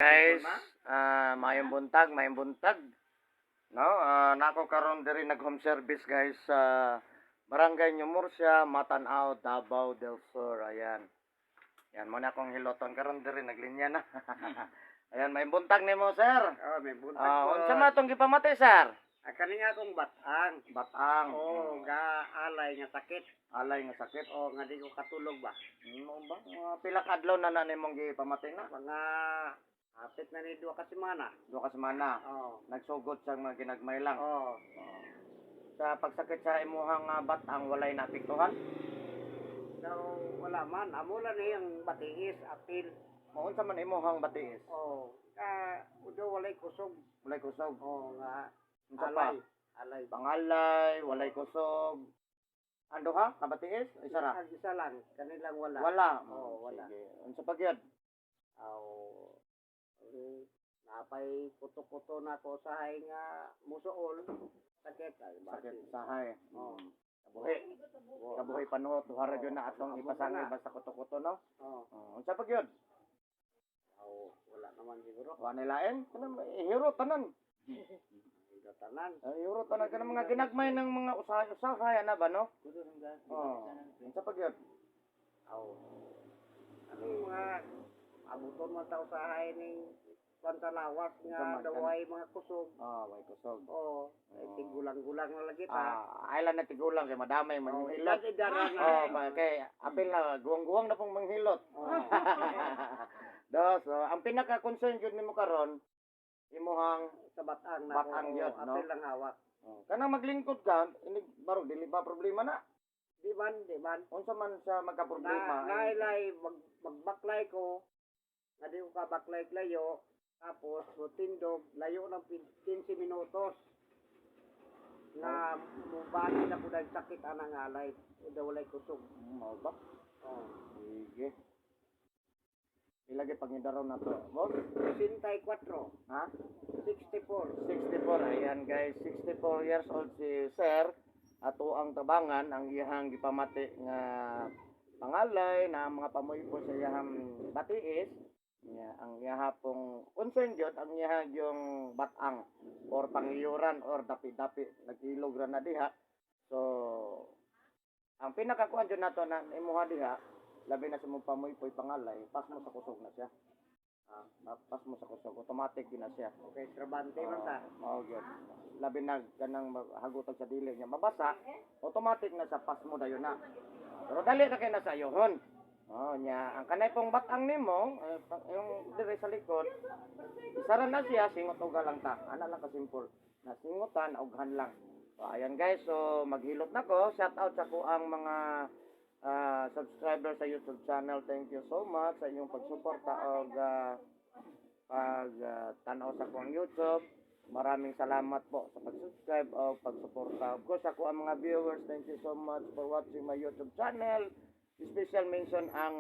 Guys, maayong buntag, maayong buntag. No, nako karon diri nag home service, guys, sa Barangay New Murcia, Matanao, Davao del Sur. Ayan. Yan mo na akong hiloton karon diri, naglinya na. Ayan, maayong buntag nimo, sir. Oh, may buntag Ah, ko. unsa man atong gipamati, sir? Ah, kani nga akong batang. Batang. Oh, ga alay nga sakit. Alay nga sakit. Oh, nga di ko katulog ba. Mao ba? Mga pila ka adlaw na na nimong gipamati na? Mga hapit na ni 2 ka semana. 2 ka semana. Oh. Nagsugod sa mga ginagmay lang. Oh. Sa pagsakit sa imuhang batang, walay naapektuhan? So, wala man. Amo lang ni ang batiis, apil. Maunsa man imuhang batiis? Oh, ka udo walay kusog. Walay kusog. Oh, nga Unsa pa? alay. Alay. Pangalay, walay kusog. Ando ha? Kabatiis? Isa ra? Ang isa lang, kanilang wala. Wala. Oh, wala. Sige. Unsa pa gyud? Aw, napay kuto-kuto na ko usahay nga musuol. Sakit ay Sakit bakit? sahay. Oh. Kabuhi. Kabuhi panuot duha ra gyud na atong Amo ipasangil na. basta kuto-kuto, no? Oh. Oh, unsa pa gyud? Aw, wala naman siguro. Wa na lain? Kanang hero tanan. Ito tanan. Ay, hero tanan kanang mga ginagmay ng mga usahay-usahay ana ba, no? Oh. Unsa pa gyud? Aw. Ano yung mga abuton man ta usahay ning pantalawas nga Unsa man, daway mga kusog. Ah, way kusog. Oh, ay Oh. tigulang-gulang na lagi ta. Ah, ay lang na tigulang kay madamay man Oh, yung hilot. edad edara na. Oh, kay apil na guwang-guwang na pong manghilot. Oh. Dos, oh, ang pinaka-concern gyud nimo karon imuhang Sa batang na Batang ko, yun, no? apil lang hawak. Oh, kanang maglingkod ka, inig baro dili ba problema na? Di man, di man. Unsa man siya magka-problema? Na, nailay, magbaklay ko, nga di ko kabaklay layo, tapos tindog, layo ng 15 minutos. Nga mubali na po dahil sakit anang alay, o walay kusog. Mao ba? Oh. Sige. Ilagay pangindaraw na to. Boss? 64, Ha? 64. 64. Ayan guys, 64 years old si Sir. Ato ang tabangan ang iyahang gipamati nga pangalay na ang mga pamuypo sa iyahang batiis. Nya, ang iyaha pong concern gyud ang iyaha yung batang or pangiyuran or dapi-dapi, nag-ilog ra na diha. So ang pinakakuan jud nato na imuha diha, labi na sa imong pamuypoy pangalay, pas mo sa kusog na siya. Ah, pas mo sa kusog, automatic yun na siya. Okay, trabante man ta. Oo, gyud. Labi na kanang hagutag sa dili niya mabasa, automatic na sa pas mo dayon na. Pero dali na kay na sa ayohon. Oh, nya ang kanay pong batang nimo, eh, yung dire sa likod, isara na siya, singot uga lang ta. Ana lang ka simple. Na singutan, ughan lang. So, ayan guys, so maghilot na ko. Shout out sa ko ang mga subscriber sa YouTube channel. Thank you so much sa inyong pagsuporta og pag tanaw sa akong YouTube. Maraming salamat po sa pag-subscribe o pagsuporta. Of course, ako ang mga viewers, thank you so much for watching my YouTube channel. Special mention ang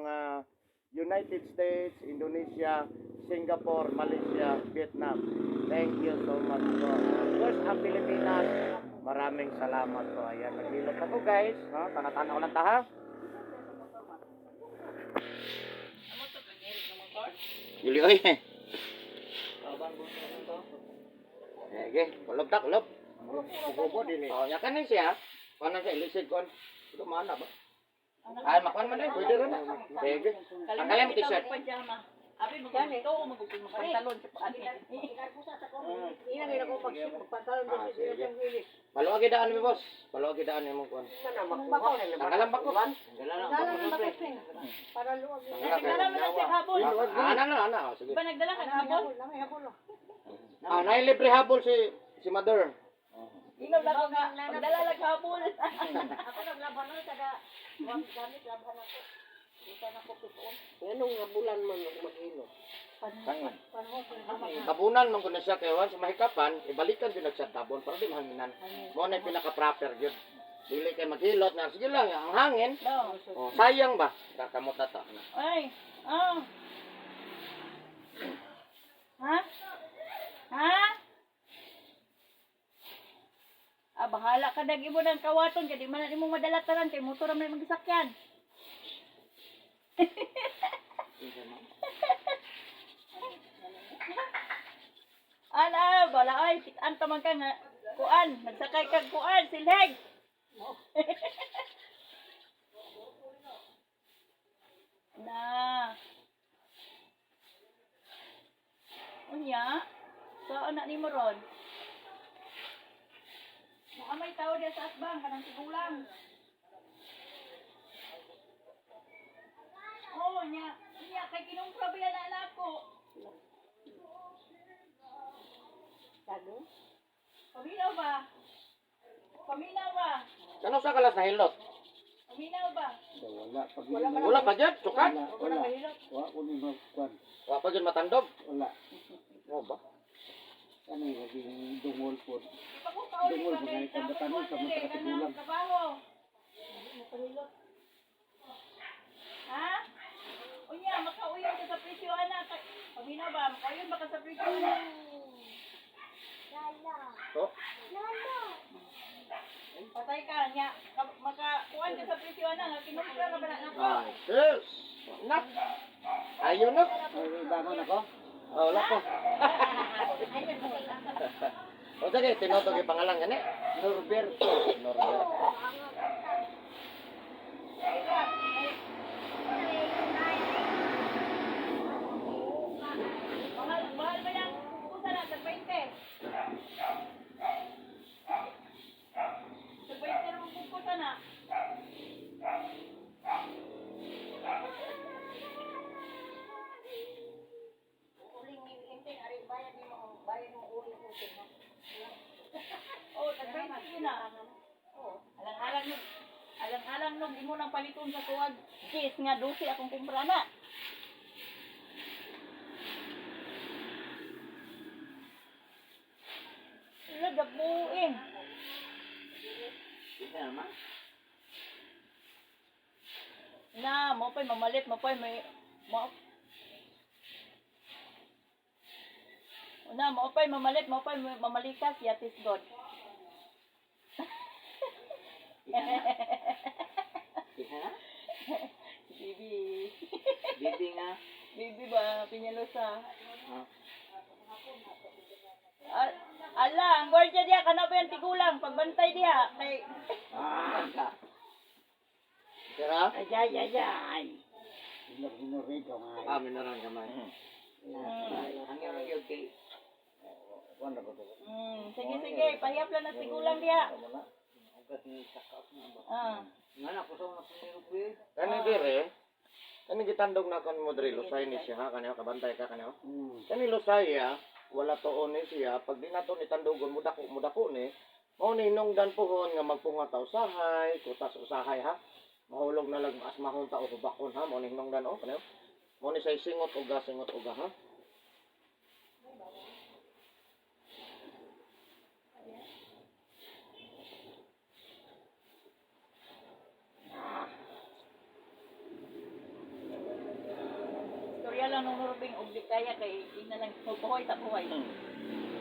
United States, Indonesia, Singapore, Malaysia, Vietnam. Thank you so much po. Of course, ang Pilipinas, maraming salamat po. Ayan, naghilot ako, guys. Ha? Tanatanaw lang ta ha. Yuli, oy. Sige, kulob ta, kulob. Kubo din eh. Oh, ya kanin siya. Kuan na siya ilisig kuan. Ito mana ba? Ay, makuan man eh, pwede rin. Sige. Tanggalin mo t-shirt. Pajama. Abi magto o magpantalon sa paan. Ah, sige. Paluagi daan mi, boss. Paluagi daan mo kuan. Tanggalan ba ko? Nagdala mo na siya habol. Ah, ana na, ana. Oh, sige. Ba nagdala ka ng habol? Ah, nay libre habol si si mother. Ingaw lang ko nga. Pagdala lang habol. Ako naglaban nun, taga wag gamit laban ako. Di pa na ko pitoon. Anong nga bulan man maghilo? Tangan. Tabunan man kuno siya kay once mahikapan, ibalikan din siya tabon para di mahanginan. Mo na pinaka proper gyud. Dili kay maghilot na sige lang ang hangin. No. Oh, sayang ba? Kakamot na ta. Ay. Oh. Ha? Ha? Ah, bahala ka dag imo ng kawaton kay di man na nimo madala tanan kay motor ra man imong gisakyan. Wala ay, kitaan ta man ka nga kuan, nagsakay kag kuan, silheg. Na. Unya, so anak ni mo ron. Naa may tao diya sa asbang kanang tigulang. Oh, nya, nya kay kinumpra ba yan na anak ko? Sago? Paminaw ba? Paminaw ba? Kano sa kalas na hilot? Paminaw ba? Wala pag Wala pa dyan, sukat. Wala, wala. Wala ko ni magkuan. Wala pa dyan matandog. Wala. Mo ba? Ano yung naging dungol po. Di pa ko kauli Dungol, pa kay mga damo kabataan, ko sa dili mga kanang katigulang. trabaho. Ha? Unya, makauyon ka sa presyo ana. Paminaw ba? Makauyon ba ka sa presyo ana? To? Patay ka nya. Makakuan ka sa presyo ana nga kinumpra ka ba na nako? Ay, sis. Na. Ayun na. Ay, bangon ako. Oh, wala ko. O sige, tinutog yung pangalan gani. Norberto. Norbert. Mahal, mahal ba yang kusa na? Tag 20. Tag 20 naman kusa na. Uling ni Inting, ari bayad ni mo, bayad mo uling uting ha. Oh, tag 20 yun na. Alang-alang nung, alang-alang nung imo nang paliton sa kuwag. Cheese nga 12 akong kumpra na. Wala, dabuin. Na, mo pa'y mamalit, mo pa'y may... Mo, na, mo pa'y mamalit, mo pa'y mamalikas, yatis God. Kita na? Bibi. Bibi nga. Bibi ba, Pinyalosa? Ah. Ala, ang gwardiya diya, kana ba yung tigulang, pagbantay diya. Kay, Ah. Tira? Ay, ay, ay, ay. Minor ka nga. Ah, minoran kamay. Ang yung yung kay Wala ko to. sige, sige, pahiyap lang na tigulang diya. ugat ni sakap na ba? Ah. Nga na, kusaw na pumiro ko eh. Kani dire, kani gitandog na kon mo diri lusay ni siya ha, kani kabantay ka kani. Kani lusay ya, wala tuon ni siya, pag di nato ni tandogon mudako mudako ni, mao ni nungdan puhon nga magpunga ta usahay, kutas usahay ha. Mahulog na lang asmahon ta o hubakon ha, mao ni nungdan o kani. Mao ni say singot uga ha. Istorya lang nung Rubing, og di kaya kay di na lang magbuhoy sa buhay.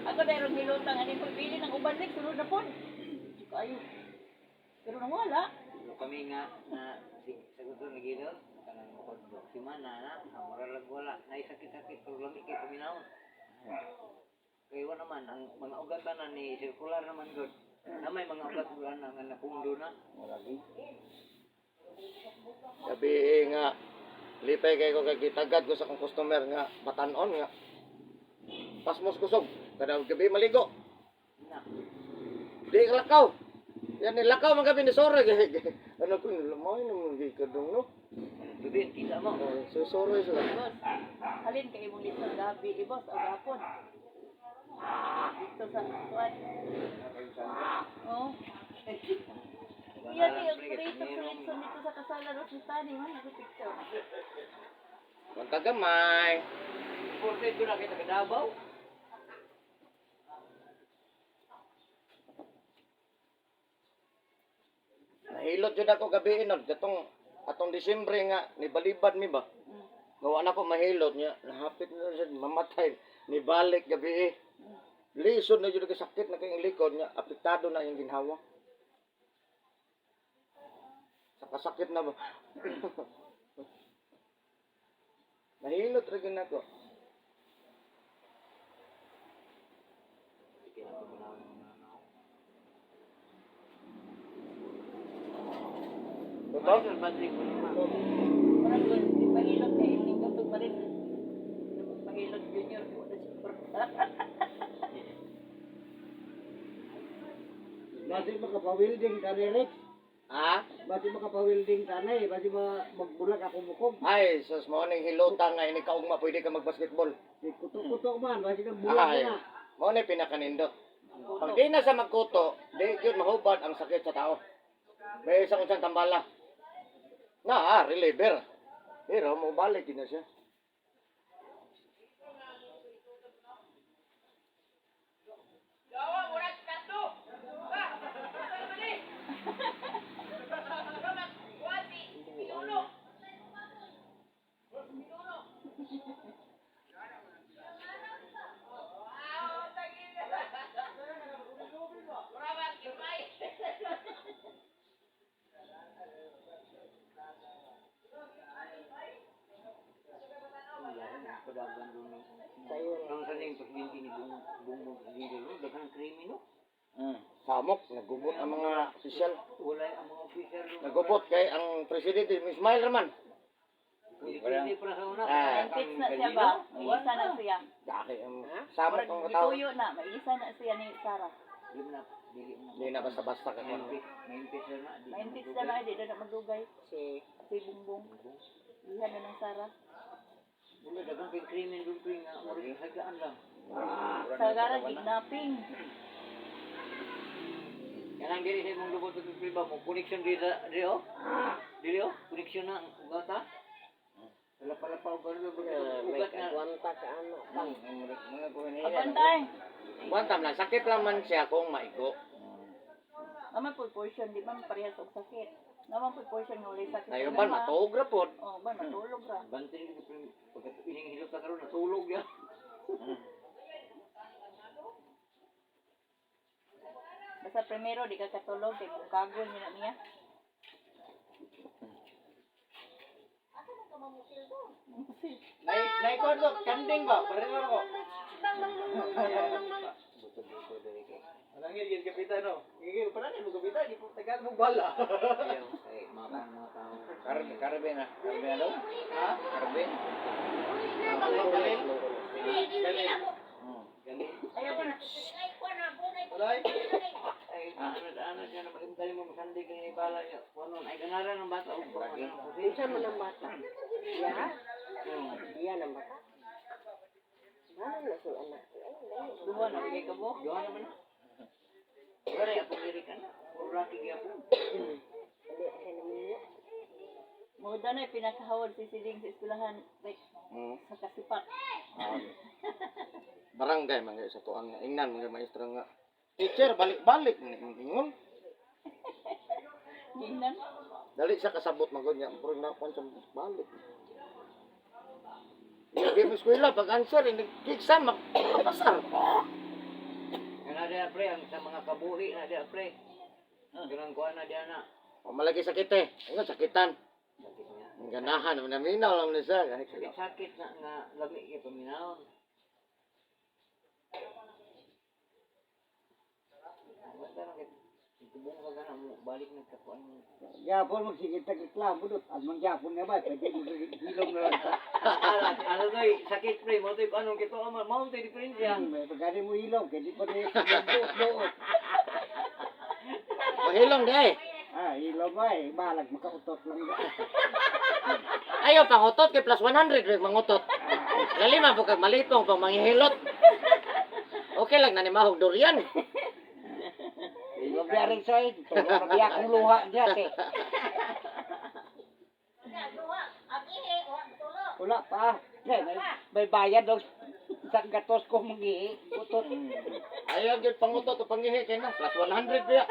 Ako dahil nilutang ani ko pili ng uban lik sunod na pod. Di kayo. Pero nawala. So kami nga na si sa gusto na gino kanang bukod simana na mura lang wala na sakit-sakit pero lami kay paminaw. Kay wa naman ang mga ugat na ni circular naman gud. Na may mga ugat wala na nga napundo na. Gabi eh, nga lipay kay ko kay gitagad ko sa akong customer nga batanon nga. Pasmos kusog kada gabi maligo. Na. Di ka lakaw. Yan ni lakaw man gabi ni sorry. Ano ko lumay naman gi kadong no. Gabi kita mo. Oh, so sorry sila. Boss, halin kay imong litson gabi, eh, boss, o gahapon. Dito sa kuan. Oh. Iya, di, ang creator sa litson dito sa kasala ros ni Tani, man, nag-picture. Kanta gamay. Porte ko na kita kadabaw. Nahilot jud ako gabi no katong atong Disyembre nga nibalibad mi ba. Gawa na ko mahilot niya, nahapit na siya mamatay nibalik gabi eh. Lisod na jud kay sakit na kay ang likod niya, apektado na yung ginhawa. Sa kasakit na ba. Nahilot ra gyud nako. Balik ang battery ko naman. Parang di pahilot kay nindot og marin. Pahilot junior po na siya. Basi makapawilding ka ni Rex. Ha? Basi makapawilding ka na eh. Basi magbulag ako bukog. Ay, sus mo ning hilota nga ini kaugma pwede ka magbasketball. Di Kuto-kuto man. Basi kang bulag Ay, na. mo ni pinakanindot. Pag di na sa magkuto, di gyud mahubad ang sakit sa tao. May isa kong tambala. Na, reliever. Pero mo balik din na siya. Padagan doon. Ang sa ning presidente ni Bung Bung presidente no, daghang krimen no. Samok, nagubot ang mga opisyal. Wala ang mga official no. Nagubot kay ang presidente, Ismail Raman. Hindi pa sa una. Ah. Fix na siya ba? Maisa na siya. Daki ang samok Murag ang katao. gituyo na, maisa na siya ni Sarah. Di na dili na. Hindi na basta-basta ka. May-impeach na na. di na Ma-impeach na na, di na magdugay. Si Si Bongbong. Iha na ng Sarah. Wala daghang kay krimen doon pre nga murag sagaan lang. Sagara kidnapping. Kanang diri sa imong lubot sa pre ba mo connection diri sa diri oh. Diri oh, connection na ang ugata. Wala pala pa og may ugat na. kagwanta ka ano. Abantay. Wantam lang, sakit lang man siya kung maigo. Naman po portion, di ba parehas og sakit. Naman po portion nga walay sakit. Ngayon ba, matuog ra pod. Oh, ba matulog ra. Bantay ko pre pagka ining hilot na karon natulog ya. Basta primero di ka katulog kay kung kagon yun na niya. Nay, nay ko kanding ba? Pareho ko. Butod-butod diri kay. Anangil yun kapitan no. Gigil pa na mo kapitan, di po tagal mo bala. Ayaw kay mga mga tao. Karbe karbe na. Karbe na daw. Ha? Karbe. Ganin. Ganin. Ayaw ko na. Walay. Ay, ano siya na pagkintali mo masandi kay ni bala niya. Kuno ay ganaran ng bata og kuno. Unsa man ang bata? Ya? Iya ang bata. Ano na si anak? Ay, dali. Duha na kay kabo. Duha naman na. Wala akong diri ka na. Puro laki gyapon. Dali siya naminyo. Mo na pinakahawad si Siling sa eskwelahan like sa kasipak. Barangay man gyud sa tuang nga ingnan mga maestro nga. Teacher, balik-balik ni ingon. Ginan. Dali siya kasabot magod niya, pero na kon sa balik. Hindi mo eskwela pag answer ini exam makapasar. Kana diya pre ang sa mga kabuhi na diya pre. Kanang kuan na diya na. O malagi sakit eh. Ingon sakitan. Sakit nga. Ang ganahan naminaw lang ni siya. Sakit sakit na nga lami kay paminawon. Basta lang kay tubong ka gana mo balik na ka kuan mo. Yapon magsigit tag reklamo dot. Ang mangyapon nga ba? Pwede mo hilom na lang ta. Ala ala doy sakit pre mo toy kuan kito man mao toy diferensya. May pagkani mo hilom. Kaya di pa rin doot. Mahilong di ay. Ah, hilom ay. Balag makautot lang. Ayaw pangutot kay plus 100 rek mangutot. Dali man po kag malipong pang manghihilot. Okay lang na ni mahog durian. Hilom biya rin sa'yo. Tulong na biya akong luha diya eh. Wala pa. May bayad daw. Isang gatos ko mangi. Utot. Ayaw gyud pangutot o panghihi kay na plus 100 biya.